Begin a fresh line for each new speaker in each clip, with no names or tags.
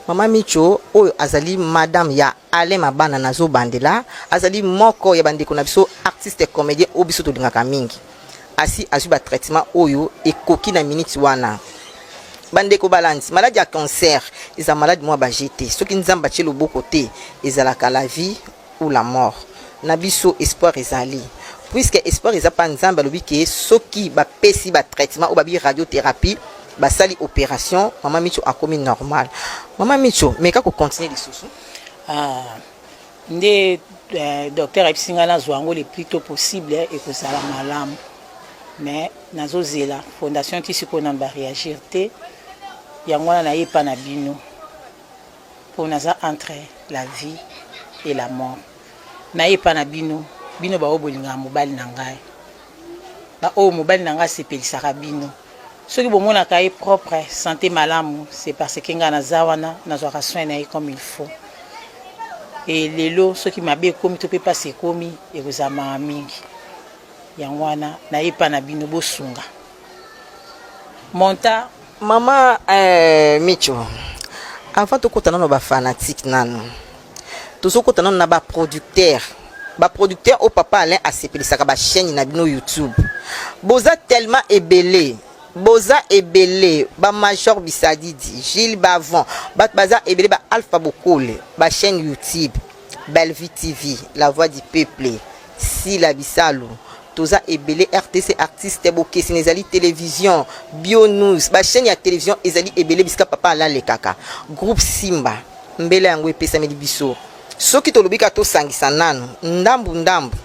Mama Micho oyo azali madame ya Alain Mabana nazo bandela, azali moko ya bandeko na biso artiste comédien oyo biso tolingaka mingi. Asi azwi ba traitement oyo ekoki na minute wana. Bandeko balandi, maladi ya cancer eza maladi mwa ba te. Soki Nzambe atie loboko te, ezalaka la vie ou la mort. Na biso espoir ezali. Puisque espoir eza pa Nzambe alobi ke soki bapesi ba traitement oyo babi radiothérapie, basali opération, mama Micho akomi normal. Mama Micho, meka ko continuer lisusu.
Ah, nde docteur ayebisi ngai nazwa yango le plus tôt possible, ekozala malamu. Mais nazozela fondation ti sikoyo nanu baréagir te. Yango wana nayepa na bino mpo naza entre la vie et la mort. Nayepa na bino, bino baoyo bolingaka mobali na ngai, baoyo mobali na ngai asepelisaka bino. Soki bomonaka ye propre, santé malamu, c'est parce que ngai naza wana, nazwaka soin na ye comme il faut. E lelo soki mabe ekomi to mpe mpasi ekomi, ekozala mawa mingi. Yango wana nayepa na bino, bosunga monta.
Mama Micho, avant tokota nano ba fanatique nano, tozokota nano na ba producteur. Ba producteur oyo papa Alain asepelisaka ba chaîne na bino YouTube. Boza tellement ebele, boza ebele, ba Major Bisadidi, Gilles Bavon, bato baza ebele, ba Alpha Bokole, ba chaîne YouTube, Bellevue TV, La Voix du Peuple, Sila Bisalu, toza ebele. RTC artiste bokeseni ezali télévision, Bio News, ba chaîne ya télévision ezali ebele bisika papa Alain alekaka. Groupe Simba, mbela yango epesameli biso. Soki tolobi kaka tosangisa nanu ndambu ndambu,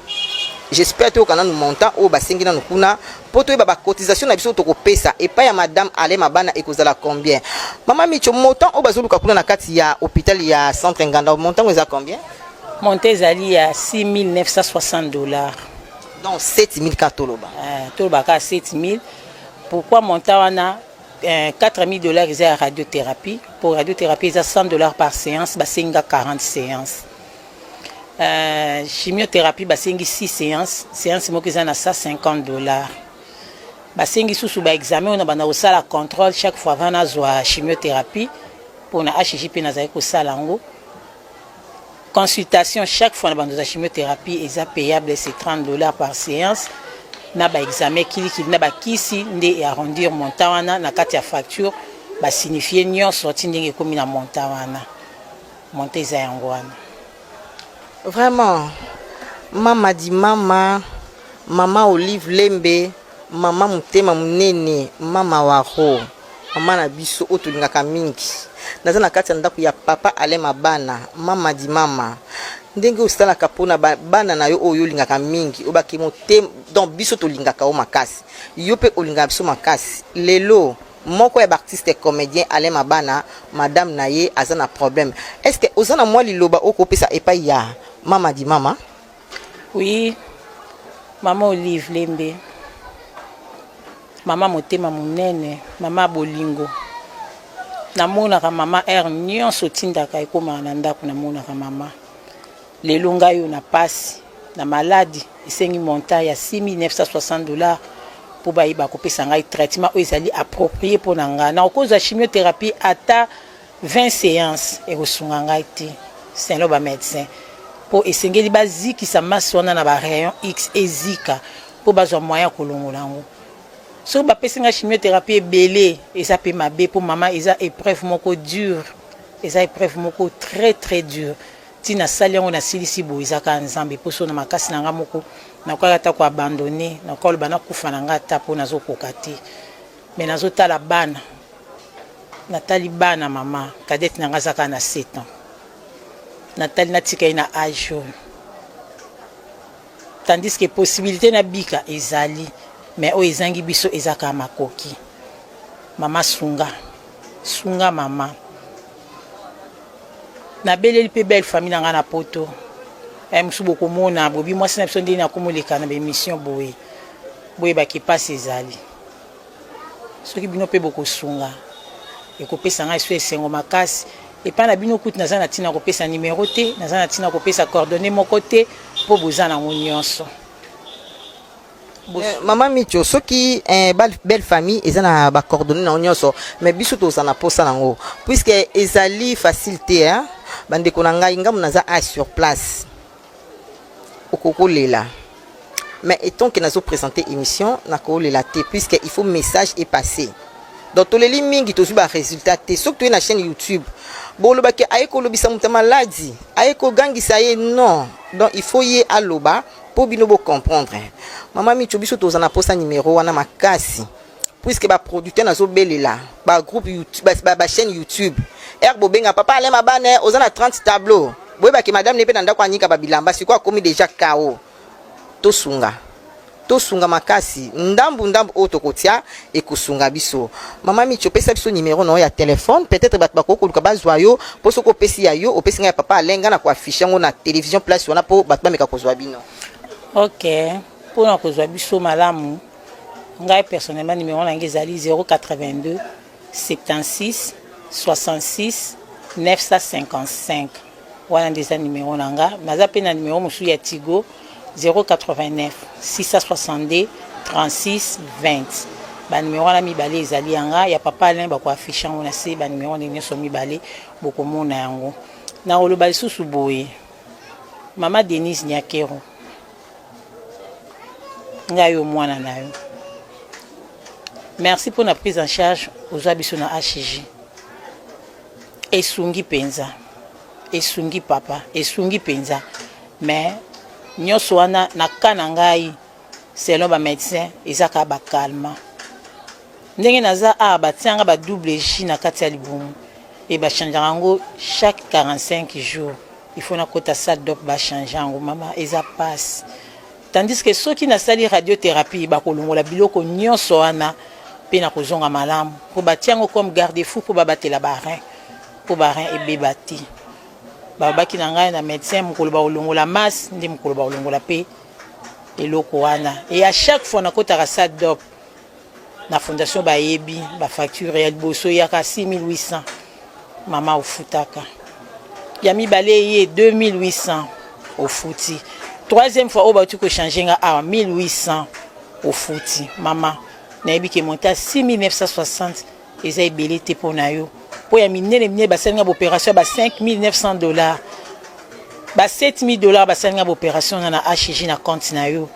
j'espère toyoka nanu montant oyo basengi nanu kuna mpo toyeba bacotisation na biso tokopesa epai ya madame Alain Mabana ekozala combien. Mama Micho, montant oyo bazoluka kuna na kati ya hôpital ya centre Nganda, montant eza combien?
Montant ezali ya 6960 $.
Donc 7000 ka toloba.
Tolobaka 7000. Pourquoi montant wana? 4000 $ eza ya radiothérapie. Pour radiothérapie eza 100 $ par séance, basengi 40 séances. Chimiothérapie basengi 6 séances, séance moko eza na 150 $. Basengi susu baexamen oyo na banda kosala contrôle chaque fois avant nazwa chimiothérapie. Mpona HG mpe nazali kosala yango. Consultation chaque fois na bando za chimiothérapie eza payable, c'est 30 $ par séance, na baexamen kilikili na bakisi nde earrondir montant wana. Na kati ya facture basignifie nyonso ti ndenge ekomi na montant wana. Montant eza yango wana.
Vraiment, mama di mama, mama Olive Lembe, mama motema monene, mama waro, mama na biso oyo tolingaka mingi. Naza na kati ya ndako ya papa Alain Mabana. Mama di mama, ndenge osalaka mpona bana na yo oyo olingaka mingi, oyo bake motema, donc biso tolingaka yo makasi, yo mpe olingaka biso makasi. Lelo moko ya baartiste comédien Alain Mabana, madame na ye aza na problème. Est ce que oza na mwa liloba oyo kopesa epai ya mama di mama?
Oui, mama Olive Lembe, mama motema monene, mama bolingo. Namonaka mama heure nyonso otindaka ekomaka na ndako. Namonaka mama lelo ngai oyo na pasi na maladi, esengi montant ya 6960 $ mpo bayeba kopesa ngai traitement oyo ezali approprié mpo na ngai. Nakokozwa chimiothérapie ata 20 séance, ekosunga ngai te selon bamédecin, mpo esengeli bazikisa masse wana na barayon X, ezika mpo bazwa moyen ya kolongola yango. Soki bapesi ngai chimiothérapie ebele, eza mpe mabe mpo mama eza épreuve moko dure, eza épreuve moko très très dure. Ntina asali yango, nasilisi boye, eza kaka Nzambe, mpo so na makasi na ngai moko nakoki ata koabandonner, nakoki oloba nakufa na ngai ata mpo nazokoka te. Me nazotala bana, natali bana, mama cadette na ngai aza kaka na 7 ans, natali natika ye na age oyo, tandis que possibilité nabika ezali, mais oyo ezangi biso eza kaka makoki. Mama, sunga, sunga mama. Nabeleli mpe belle famille na ngai na poto. Mosusu bokomona bobi mwasi na biso ndenge nakomoleka na baémission boye, boyebaki mpasi ezali. Soki bino mpe bokosunga, ekopesa ngai so esengo makasi. Epai na bino kutu naza na ntina kopesa nimero te, naza na ntina kopesa coordonnées moko te, mpo boza nango nyonso.
Mama Micho, soki belle famille eza na ba coordonnées na nyonso, mais biso toza na posa nango puisque ezali facile te, hein? Bandeko na ngai, ngambo naza a sur place, okokolela, mais étant que nazo présenter émission, nakolela te puisque il faut message est passé. Donc toleli mingi, tozwi barésultat te. Soki toye na chaîne YouTube, bolobaki aye kolobisa moto ya maladi, aye kogangisa ye, non. Donc il faut ye aloba mpo bino bocomprendre. Mama Micho, biso toza na posa numéro wana makasi puisque baproducteur nazobelela, bagroupe, bachaîne YouTube r, bobenga papa Alain Mabane, oza na 30 tableau, boyebaki madame ne mpe na ndako anika babilamba, sikoyo akomi déjà kao. Tosunga, tosunga makasi, ndambu ndambu oyo tokotia ekosunga biso. Mama Michi, opesa biso numéro na yo ya telefone, peut-être bato bakoki koluka bazwa yo, mpo soki opesi ya yo, opesi ngai ya papa Alain, ngai na koaffiche yango na télévision place wana mpo bato bameka kozwa bino.
Ok, mpona kozwa biso malamu, ngai personnellement, numéro na ngai ezali 082 76 66 955. Wana nde eza numéro na nga. Naza mpe na numéro mosusu ya Tigo, 089 662 36 20. Banumero wana mibale ezali yanga, ya papa Alain bakoaffiche yango na se. Banumero nde nyonso mibale bokomona yango. Nakoloba lisusu boye, mama Denise Nyakero, ngai yo mwana na yo, merci mpona prise en charge ozwa biso na HG. Esungi mpenza, esungi papa, esungi mpenza. Mais nyonso wana na ka na ngai, selon bamédecin, eza kaka bacalmants. Ndenge naza awa, batianga ba double J na kati ya libumu e bachangeaka yango chaque 45 jours. Il faut nakota salle d'op, bachange yango. Mama, eza passe. Tandis que soki nasali radiothérapie, bakolongola biloko nyonso wana mpe na kozonga malamu, mpo batia yango comme garde fou mpo babatela barein, mpo barein ebeba te. Babaki na ngai na médecin, mokolo bakolongola masse nde mokolo bakolongola mpe eloko wana. Et à chaque fois nakotaka salle d'op na fondation, bayebi bafacture. Ya liboso eyaka 6800, mama, ofutaka. Ya mibale eye 2800, ofuti. Troisième fois oyo bauti kochange nga awa, 1800, ofuti. Mama, nayebi ke montant 6960 eza ebele te mpo na yo, mpo ya minene minene basali nga baopération ya ba 5900 dollars, ba 7000 dollars. Basali nga baopération na HG na compte na yo,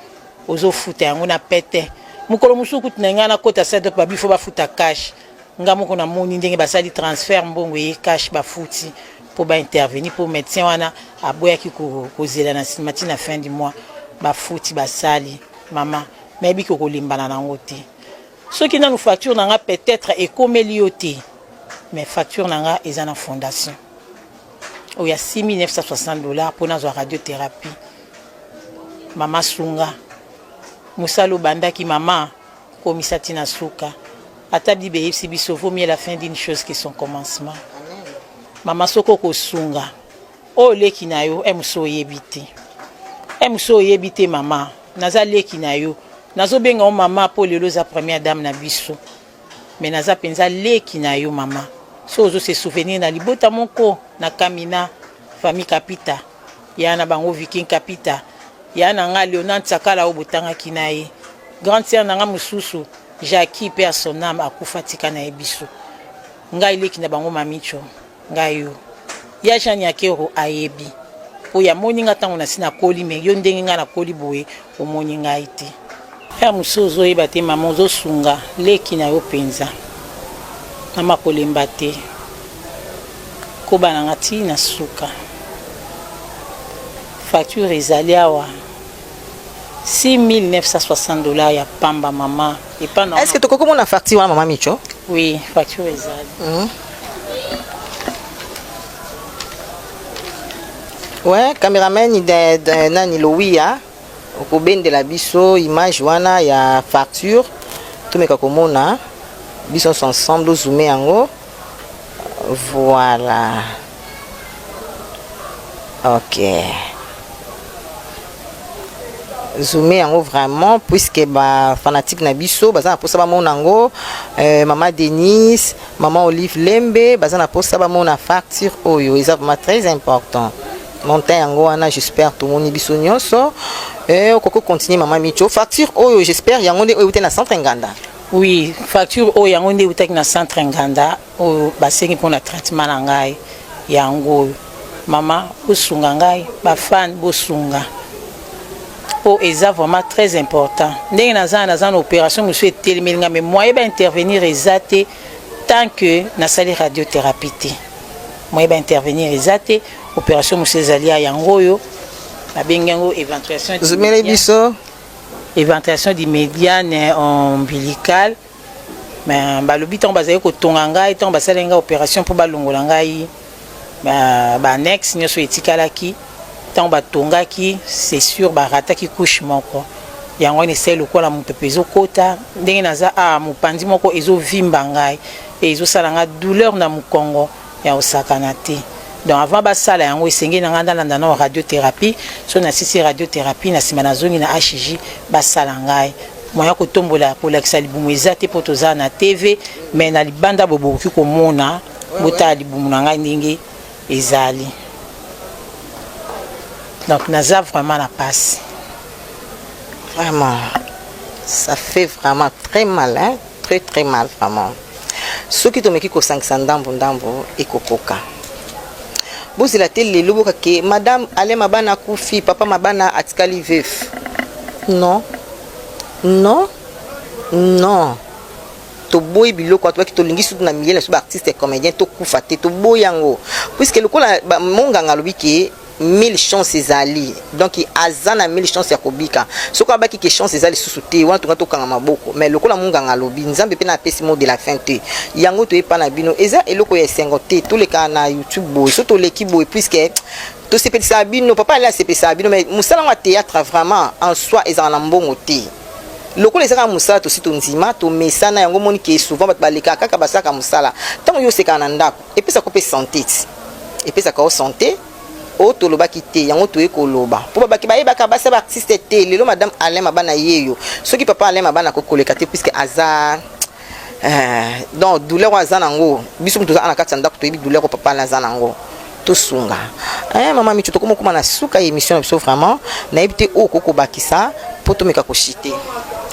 ozofuta yango na pete. Mokolo mosusu kutu na ngai nakota salle, babi faut bafuta cash. Nga moko namoni ndenge basali transfert, mbongo eye cash, bafuti mpo baintervenir, mpo médecin wana aboyaki kozela na nsima ntina fin du mois. Bafuti, basali. Mama, nayebi ke kolembana nango te. Soki nanu facture na nga peut-être ekomeli yo te, mais facture na nga eza na fondation oyo ya 6960 dollars mpo nazwa radiothérapie. Mama, sunga mosala obandaki, mama, komisa ntina suka. Ata Bible eyebisi biso: vaut mieux la fin d'une chose que son commencement. Mama, soki okosunga oyo leki na yo, e mosu oyebi te, e mosu oyebi te. Mama, naza leki na yo, nazobenga yo mama mpo lelo oza première dame na biso, mais naza mpenza leki na yo. Mama, so ozose souvenir na libota moko na Kamina, famille Kapita, ya na bango Viking Kapita, ya na nga Leonard Tsakala oyo botangaki na ye, grande sœur na nga mosusu Jackie mpe ya son âme akufa, tika na ye biso. Ngai leki na bango, Mamicho, ngai yo ya Jean Nyakero ayebi mpo yamoni nga ntango nasi nakoli. Mais yo, ndenge ngai nakoli boye, omoni ngai te. Ya mosusu ozoyeba te. Mama, ozosunga leki na yo mpenza. Mama, kolemba te, koba na nga ti na suka. Facture ezali awa, 6960 dollars ya pamba, mama, epa na
Est ce que tokoki komona facture wana, mama Micho?
Oui, facture ezali.
Ouais, cameraman de nani Lowiya, okobendela biso image wana ya facture, tomeka komona biso nyonso ensemble. Ozoome yango, voilà. Ok, zoome yango vraiment, puisque bafanatique na biso baza na mposa bamona yango. Mama Denise, mama Olive Lembe baza na mposa bamona facture oyo, eza vraiment très important. Montant yango wana, j'espère tomoni biso nyonso. Okoki continuer, mama Micho. Facture oyo, j'espère yango nde oyo euti na centre Nganda.
Oui, facture oyo, yango nde eutaki na centre Nganda, oyo basengi mpona traitement na ngai. Yango oyo, mama, bosunga ngai, bafans bosunga, mpo eza vraiment très important. Ndenge naza na opération mosusu etelemeli ngai, mais moyen baintervenir eza te tant que nasali radiothérapie te. Moyen baintervenir eza te. Opération mosusu ezali ya yango oyo babengi yango éventration.
Zumele biso.
Éventration du médiane ombilical. Mais balobi ntango bazali kotonga ngai, ntango basali ngai opération mpo balongola ngai baannexe nyonso etikalaki, ntango batongaki, c'est sûr barataki couche moko. Yango wana esali lokola mopepe ezokota. Ndenge naza awa, mopanzi moko ezovimba ngai e ezosala ngai douleur na mokongo ya kosakana te. Donc avant basala yango, esengeli na ngai ndalanda na radiothérapie. So nasisi radiothérapie, na nsima nazongi na HJ, basala ngai. Moya kotombola kolakisa libumu eza te mpo toza na TV, mais na libanda boye bokoki komona. Botala libumu na ngai ndenge ezali. Donc naza vraiment na pasi.
Vraiment, ça fait vraiment très mal, hein? Très très mal vraiment. Soki tomeki kosangisa ndambo ndambo, ekokoka. Bozela te lelo bokake madame Alain Mabana akufi, papa Mabana atikali veuf. Non, non, non, toboyi biloko wana. Tobaki tolingi sutu na milieu na biso baartiste comédien tokufa te. Toboyi yango, puisque lokola monganga alobi ke 1000 chance ezali, donc aza na 1000 chance ya kobika. Soki abaki ke chance eza lisusu te, wana tonga tokanga maboko. Mais lokola monganga alobi, Nzambe mpe na apesi mot de la fin te. Yango toyepa na bino, eza eloko ya esengo te. Toleka na YouTube boye, so toleki boye, puisque tosepelisaka bino, papa Ale asepelisaka bino. Mais mosala yango ya théâtre vraiment en soi ezalaka na mbongo te. Lokola ezaka mosala, tosi tondima, tomesana yango. Moni ke souvent bato balekaka kaka, basalaka mosala. Ntango yo osekaka na ndako, epesaka mpe santé ti epesaka yo santé. Oyo tolobaki te, yango toye koloba mpo babaki bayebaka basi ya baartiste te. Lelo madame Alain Mabana ye yo, soki papa Alain Mabana akoki koleka te, puisque aza donc douleur oyo aza nango, biso moto toza na kati ya ndako toyebi douleur oyo papa Alain aza nango. Tosunga mama Micho. Tokoma okóma na suka ya émission na biso. Vraiment nayebi te oyo okoki kobakisa mpo tomeka koshite.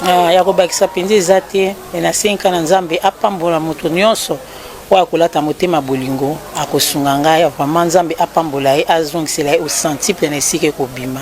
Ah, ya kobakisa mpenza eza te. Me nasengi na Nzambe apambola moto nyonso oyo akolata motema bolingo, akosunga ngai. Vraiment, Nzambe apambola ye, azongisela ye au centuple na esika ekobima.